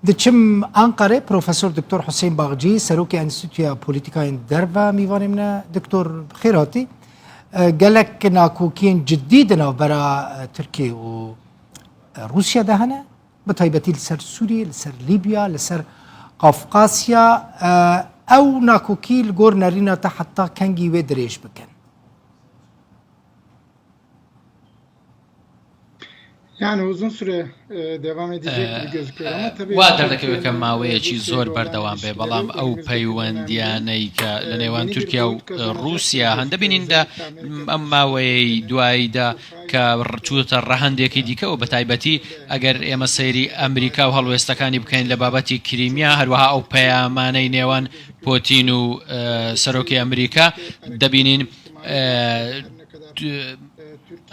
دچم ئەنقەرێ پرۆفسۆر دکتۆر حوسین باغجی سەرۆکی ئەنستیتویا پۆلیتیکایên derve mîvanê min e دکتۆر xêr hatî gelek nakokiyên cidî di navbera Tirkiye û Rûsya de hene bi taybetî li ser Sûriye li ser Lîbya li ser Qafqasya ew nakokî li gor nerîna te heta kengî wê dirêj bikin. Yani uzun süre e, devam edecek gibi gözüküyor ama tabii وا دەردەکەوێت کە ماوەیەکی زۆر بەردەوام بێ بەڵام ئەو پەیوەندیانەی کە لە نێوان تورکیا و ڕووسیا هەن دەبینین لە ئەم ماوەیەی دواییدا کە چووتە ڕەهەندێکی دیکەوە بە تایبەتی ئەگەر ئێمە سەیری ئەمریکا و هەڵوێستەکانی بکەین لە بابەتی کریمیا هەروەها ئەو پەیامانەی نێوان پۆتین و سەرۆکی ئەمریکا دەبینین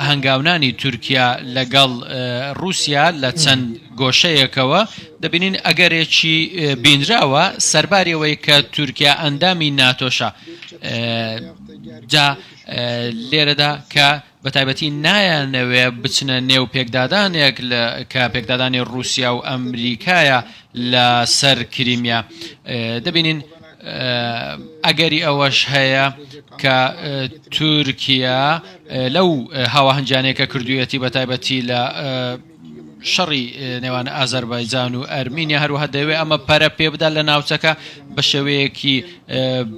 هەنگاونانی تورکیا لەگەڵ ڕووسیا لە چەند گۆشەیەکەوە دەبینین ئەگەرێکی بینراوە سەرباری ئەوەی کە تورکیا ئەندامی ناتۆشە جا لێرەدا کە بە تایبەتی نایانەوێ بچنە نێو پێکدادانێک کە پێکدادانی ڕووسیا و ئەمریکایە لە سەر کریمیا دەبینین ئەگەری ئەوەش هەیە کە تورکیا لەو هاواهەنگیانەی کە کردوویەتی بە تایبەتی لە شەڕی نێوان ئازەربایجان و ئەرمینیا هەروەها دەیەوێت ئەمە پەرە پێ بدات لە ناوچەکە بە شێوەیەکی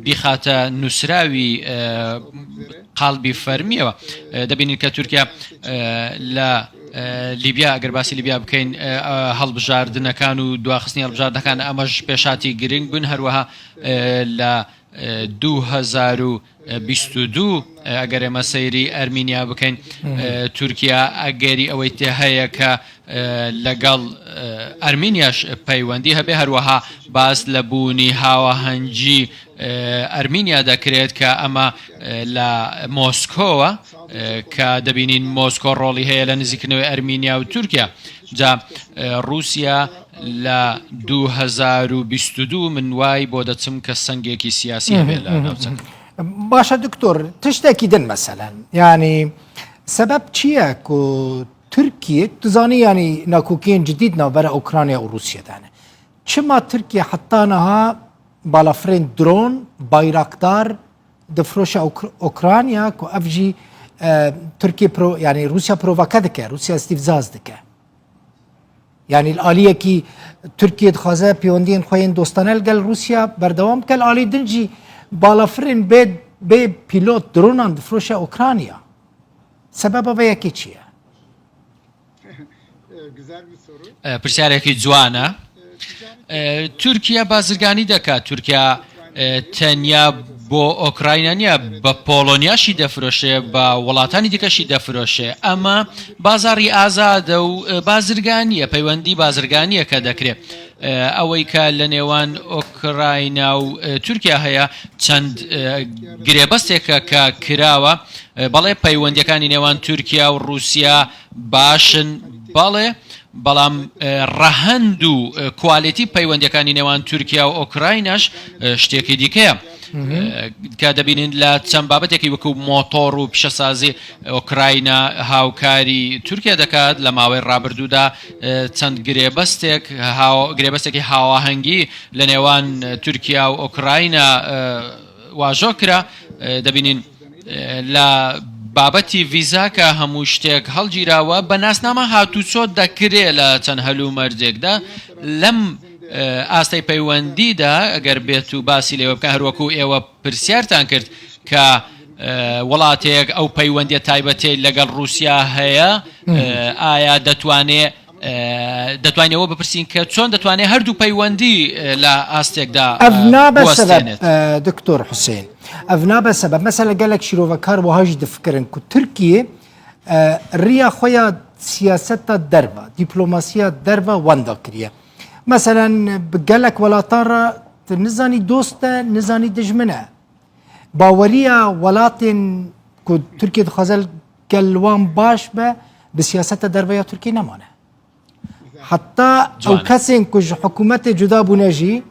بیخاتە نووسراوی قالبی فەرمیەوە دەبینین کە تورکیا لە لیبیا ئەگەر باسی لیبیا بکەین هەڵبژاردنەکان و دواخستنی هەڵبژاردنەکان ئەمەش پێشاتی گرنگ بوون هەروەها لە 2022 ئەگەر ئێمە سەیری ئەرمینیا بکەین تورکیا ئەگەری ئەوەی تێ هەیە کە لەگەڵ ئەرمینیاش پەیوەندی هەبێ هەروەها باس لە بوونی هاواهەنگی ئەرمینیا دەکرێت کە ئەمە لە مۆسکۆوە کە دەبینین مۆسکۆ ڕۆڵی هەیە لە نزیکردنەوەی ئەرمینیا و تورکیا جا ڕووسیا لە 2022 من وای بۆ دەچم کە سەنگێکی سیاسی هەبێت لە ناوچەکە. باشە دکتۆر تشتێکی دن مەسەلەن یعنی سەبەب چییە کو تورکیە تو زانی ینی ناکۆکیên جدی di navbera Ukrayna û Rûsya de ne. Çima Tirkiye heta niha balafirên dron Bayraktar difiroşe Ukrayna ku ev jî Tirkiye pro yanî Rûsya provake dike, Rûsya îstîfzaz dike. Yanî li aliyekî Tirkiye dixwaze pêwendiyên xwe yên dostane li gel Rûsya berdewam bike, li alî din jî balafirên bê bê pîlot dronan difiroşe Ukrayna. Sebeba vê yekê çi ye? پرسیارێکی جوانە. تورکیا بازرگانی دەکات تورکیا تەنیا بۆ ئۆکراینا نییە بە پۆڵۆنیاشی دەفرۆشێ بە وڵاتانی دیکەشی دەفرۆشێ ئەمە بازاری ئازادە و بازرگانیە پەیوەندی بازرگانیە کە دەکرێت ئەوەی کە لە نێوان ئۆکراینا و تورکیا هەیە چەند گرێبەستێکە کە کراوە بەڵێ پەیوەندیەکانی نێوان تورکیا و رووسیا باشن بەڵێ، بەڵام ڕەهەند و کوالێتی پەیوەندیەکانی نێوان تورکیا و ئۆکرایناش شتێکی دیکەیە کە دەبینین لە چەند بابەتێکی وەکو مۆتۆڕ و پیشەسازی ئۆکراینا هاوکاری تورکیا دەکات لە ماوەی ڕابردوودا چەند گرێبەستێک گرێبەستێکی هاواهەنگی لە نێوان تورکیا و ئۆکراینا واژۆ کرا دەبینین لە بابەتی ڤیزا کە هەموو شتێک هەڵگیراوە بە ناسنامە هاتوچۆ دەکرێ لە چەند هەلومەرجێکدا لەم ئاستەی پەیوەندیدا ئەگەر بێت و باسی لێوە بکەن هەروەکو ئێوە پرسیارتان کرد کە وڵاتێک ئەو پەیوەندیە تایبەتەی لەگەڵ رووسیا هەیە ئایا دەتوانێ دەتوانین ئەوە بپرسین کە چۆن دەتوانێت هەردوو پەیوەندی لە ئاستێکدا ئەڤ نابە سەبەب دکتۆر حوسێن ئەڤ نابە سەبەب مەسەلە گەلەک شیرۆڤەکار وەهاژی دفکرن کو تورکیە ڕیا خۆیا سیاسەتا دەرڤە دیپلۆماسیا دەرڤە وەندا کریە مەسەلەن گەلەک وڵاتان ڕە نزانی دۆستە نزانی دژمنە باوەریە وڵاتên ku Tirkiye dixwaze gel wan baş be bi siyaseta derve ya Tirkiye nemane. Heta ew kesên ku ji hikûmetê cuda bûne jî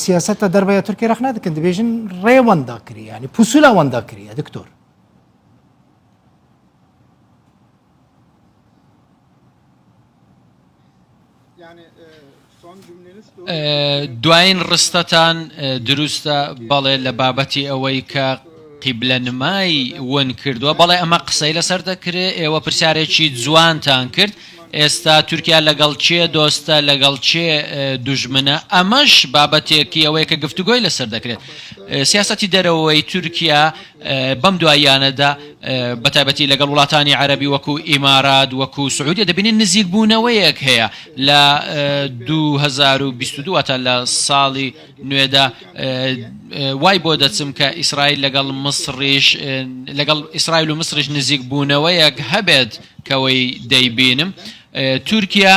siyaseta derve ya Tirkiye rexne dikin dibêjin rê wenda kiriye yanî pusula wenda kiriye diktor. دوایین ڕستەتان دروستە، بەڵێ لە بابەتی ئەوەی کە قیبلەنمای ون کردووە، بەڵێ ئەمە قسەی لەسەر دەکرێ، ئێوە پرسیارێکی جوانتان کرد، ئێستا تورکیا لەگەڵ کێ دۆستە، لەگەڵ کێ دوژمنە، ئەمەش بابەتێکی ئەوەیە کە گفتوگۆی لەسەر دەکرێت. سیاسەتی دەرەوەی تورکیا بەم دواییانەدا بەتایبەتی لەگەڵ وڵاتانی عەرەبی وەکو ئیمارات وەکو سعودیە دەبینین نزیکبوونەوەیەک هەیە لە 2022 واتە لە ساڵی نوێدا وای بۆ دەچم کە ئیسرائیل لەگەڵ مسڕیش لەگەڵ ئیسرائیل و مسڕیش نزیک بوونەوەیەک هەبێت کەوەی دەیبینم تورکیا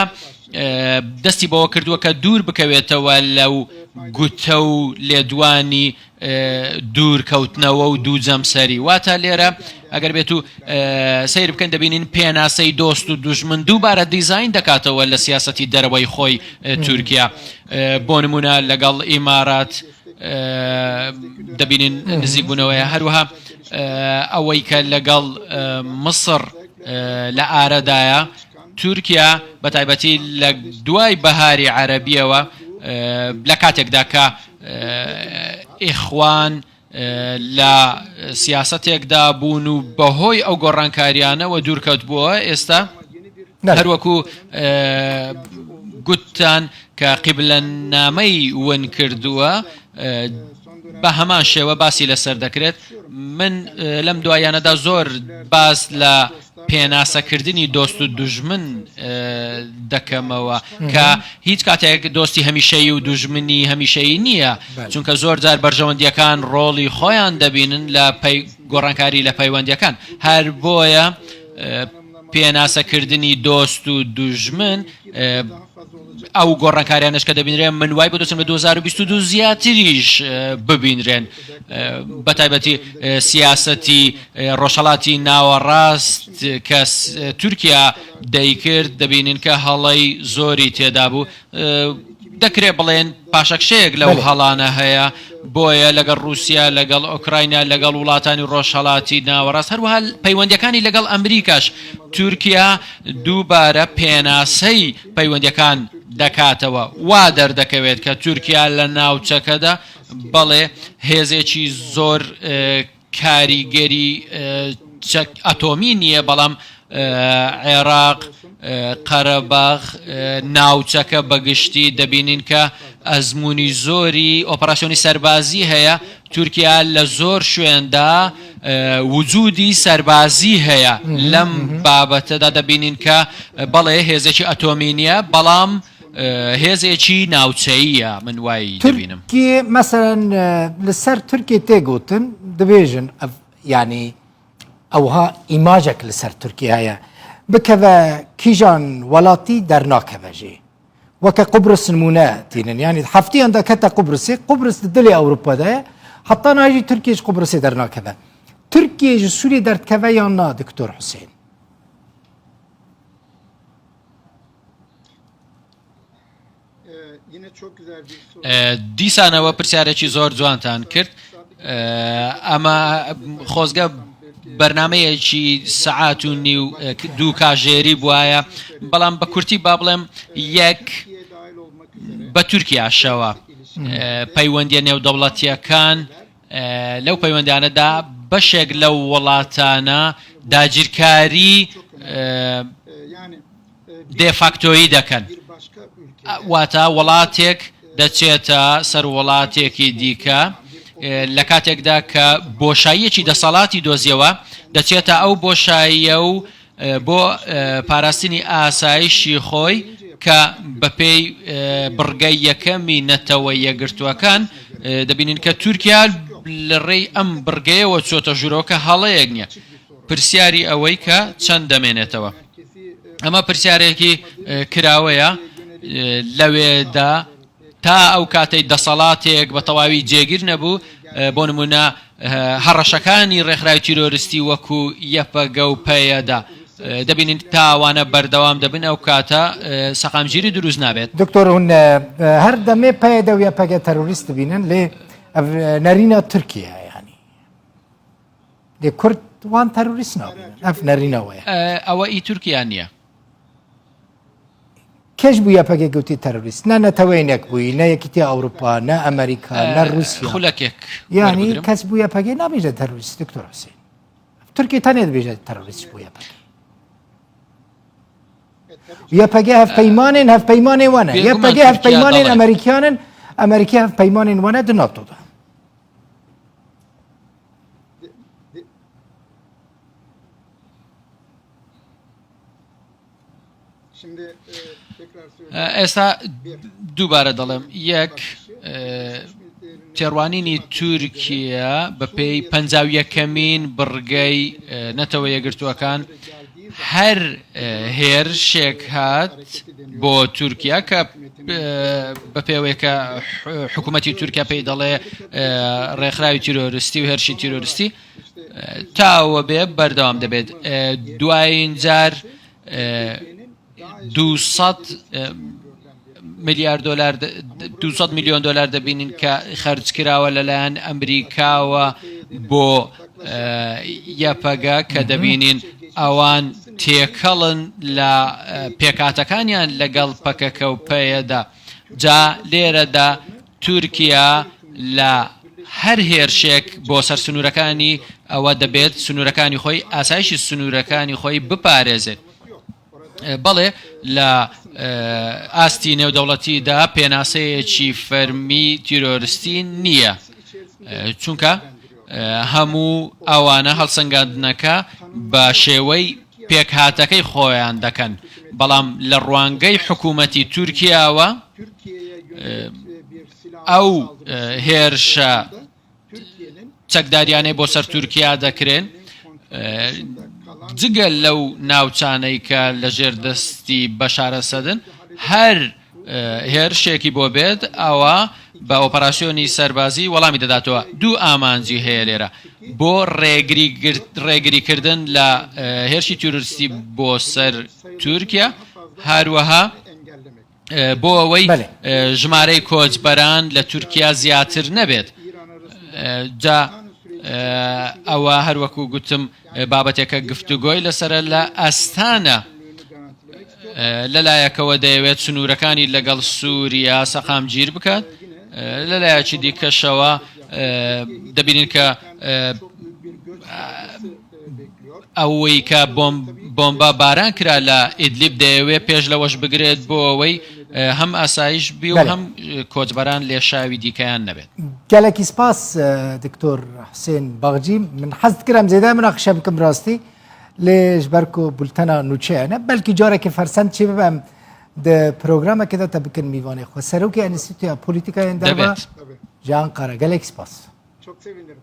دەستی بەوە کردووە کە دوور بکەوێتەوە لەو گوتە و لێدوانی دوور کەوتنەوە و دوو جەمسەری واتە لێرە ئەگەر بێت و سەیر بکەن دەبینین پێناسەی دۆست و دوژمن دووبارە دیزین دەکاتەوە لە سیاسەتی دەرەوەی خۆی تورکیا بۆ نمونە لەگەڵ ئیمارات دەبینین نزیک بوونەوەیە هەروەها ئەوەی کە لەگەڵ مسڕ لە ئارەدایە تورکیا بە تایبەتی لە دوای بەهاری عەربیەوە لە کاتێکدا کە ئیخوان لە سیاسەتێکدا بوون و بەهۆی ئەو گۆڕانکاریانەوە دوورکەوتبووە ئێستا هەروەکو گوتتان کە قیبلەنامەی ون کردووە بە هەمان شێوە باسی لەسەر دەکرێت من لەم دوایانەدا زۆر باس لە پێناسەکردنی دۆست و دوژمن دەکەمەوە کە هیچ کاتێک دۆستی هەمیشەیی و دوژمنی هەمیشەیی نییە چونکە زۆر جار بەرژەوەندیەکان ڕۆڵی خۆیان دەبینن لە گۆڕانکاری لە پەیوەندیەکان هەر بۆیە پێناسەکردنی دۆست و دوژمن ئەو گۆڕانکاریانەش کە دەبینرێن من وای بۆ دەچم لە 2022 زیاتریش ببینرێن بە تایبەتی سیاسەتی ڕۆژهەڵاتی ناوەڕاست کە تورکیا دەیکرد دەبینین کە هەڵەی زۆری تێدا بوو دەکرێ بڵێن پاشەکشەیەک لەو هەڵانە هەیە بۆیە لەگەڵ رووسیا لەگەڵ ئۆکراینا لەگەڵ وڵاتانی ڕۆژهەڵاتی ناوەڕاست هەروەها پەیوەندیەکانی لەگەڵ ئەمریکاش تورکیا دووبارە پێناسەی پەیوەندیەکان دەکاتەوە وا دەردەکەوێت کە تورکیا لە ناوچەکەدا بەڵێ هێزێکی زۆر کاریگەری چەک ئەتۆمی نییە، بەڵام عێراق، قەرەباغ، ناوچەکە بەگشتی دەبینین کە ئەزموونی زۆری ئۆپەراسیۆنی سەربازی هەیە، تورکیا لە زۆر شوێندا وجودی سەربازی هەیە، لەم بابەتەدا دەبینین کە بەڵێ هێزێکی ئەتۆمی نییە، بەڵام هێزێکی ناوچەییە من وای دەبینم. تورکیە مەسەلەن لەسەر تورکیە تێ گوتن دبێژن ئەv یانی ئەوها ئیماجێک لەسەر تورکیە هەیە بکەوە کیژان وەلاتی دەرناکەوە ژێ وەکە قوبرس نمونە تینن یانی هەفتیان دەکەتە قوبرسێ قوبرس دلێ ئەوروپادایە حتا ناژی تورکیش قوبرسێ دەرناکەوە تورکیە ji سوریە دەردکەوە یان نا دکتۆر حوسێن؟ دیسانەوە پرسیارێکی زۆر جوانتان کرد ئەمە خۆزگە بەرنمەیەکی سەعات و نیو دوو کاژێری بواە بەڵام بە کورتی با بڵێم یەک بە تورکیاشەوە پەیوەندیە نێودەوڵەتیەکان لەو پەیوەندانەدا بەشێک لەو وڵاتانە داگیرکاری دێفاکتۆیی دەکەن، واتە وڵاتێک دەچێتە سەر وڵاتێکی دیکە لە کاتێکدا کە بۆشاییەکی دەسەڵاتی دۆزیەوە، دەچێتە ئەو بۆشاییە و بۆ پاراستنی ئاسایشی خۆی کە بەپێی بڕگەی یەکەمی نەتەوە یەکگرتووەکان دەبینین کە تورکیا لە ڕێی ئەم بڕگەیەوە چۆتە ژوورەوە کە هەڵەیەک نییە. پرسیاری ئەوەی کە چەند دەمێنێتەوە؟ ئەمە پرسیارێکی کراوەیە لەوێدا تا ئەو کاتەی دەسەڵاتێک بە تەواوی جێگیر نەبوو بۆ نمونە هەڕەشەکانی ڕێکخراوی تیرۆریستی وەکو یەپەگە و پەیەدە دەبینین تاوانە بەردەوام دەبن ئەو کاتە سەقامگیری دروست نابێت. دکتۆر هون هەر دەمێ پەیەدە و یەپەگە تەرۆریست دبینن لێ نەرینە تورکیە یانی لێ کورد وان تەرۆریست نابینن ئەف نەرینەوەیە. ئەوە ئی تورکیا نییە. کێش بوو یەپەگە گوتی تەرۆریست؟ نە نەتەوەی نەکبووی، نە یەکیتی ئەوروپا، نە ئەمریکا، نە رووسیا. خولەکێک یانی کەس بوو یەپەگە نابێژە تەرۆریست دکتۆر حوسێن. تورکی تەنێ دەبێژە تەرۆریست بوو یەپەگە. یەپەگە هەڤپەیمانێن هەڤپەیمانێ وانە. یەپەگە هەڤپەیمانێن ئەمریکیانن، ئەمریکی هەڤپەیمانێن وانە di ناتۆدا. ئێستا دووبارە دەڵێم یەک تێڕوانینی تورکیا بە پێی پەنجاویەکەمین بڕگەی نەتەوە یەکگرتووەکان هەر هێرشێک هات بۆ تورکیا کە بە پێوەیەکە حکوومەتی تورکیا پێی دەڵێ ڕێکخراوی تیرۆرستی و هێرشی تیرۆرستی تاوە بێ بەردەوام دەبێت دوایین جار 200 ملیار دلار 200 میلیۆن دلار دەبینین کە خەرج کراوە لەلایەن ئەمریکاوە بۆ یەپەگە کە دەبینین ئەوان تێکەڵن لە پێکاتەکانیان لەگەڵ پەکەکە و پەیەدا جا لێرەدا تورکیا لە هەر هێرشێک بۆ سەر سنوورەکانی ئەوە دەبێت سنوورەکانی خۆی ئاسایشی سنوورەکانی خۆی بپارێزێت. بەڵێ لە ئاستی نێودەوڵەتیدا پێناسەیەکی فەرمی تیرۆرستی نییە چونکە هەموو ئەوانە هەڵسەنگاندنەکە بە شێوەی پێکهاتەکەی خۆیان دەکەن بەڵام لە ڕوانگەی حکوومەتی تورکیاوە ئەو هێرشە چەکداریانەی بۆ سەر تورکیا دەکرێن جگە لەو ناوچانەی کە لەژێر دەستی بەشار ئەسەدن هەر هێرشێکی بۆ بێت ئەوە بە ئۆپەراسیۆنی سەربازی وەڵامی دەداتەوە دوو ئامانجی هەیە لێرە بۆ ڕێگریکردن لە هێرشی تیرۆریستی بۆ سەر تورکیا هەروەها بۆ ئەوەی ژمارەی کۆچبەران لە تورکیا زیاتر نەبێت. جا ئەوە هەروەکو گوتم بابەتێکە گفتوگۆی لەسرە لە ئەستانە لەلایەکەوە دەیەوێت سنوورەکانی لەگەڵ سووریا سەقامگیر بکات لەلایەکی دیکەشەوە دەبینین کە ئەوەی کە بۆمبا باران کرا لە ئیدلیب دەیەوێت پێش لەوەش بگرێت بۆ ئەوەی هەم ئاسایش بی و هەم کۆچبەران لێشاوی دیکەیان نەبێت. گەلەکی سپاس دکتۆر حسێن باغجی من حەز دکرم زێدە مناقشە بکەم راستی لێ ji ber ku bultena nûçeya ne belkî carekê fersend çê bibe em di programekê de te bikin mîvanê xwe serokê Enstîtuya Polîtîkayên Derve دەبێت. ji Enqere gelek spas. Çok sevinirim.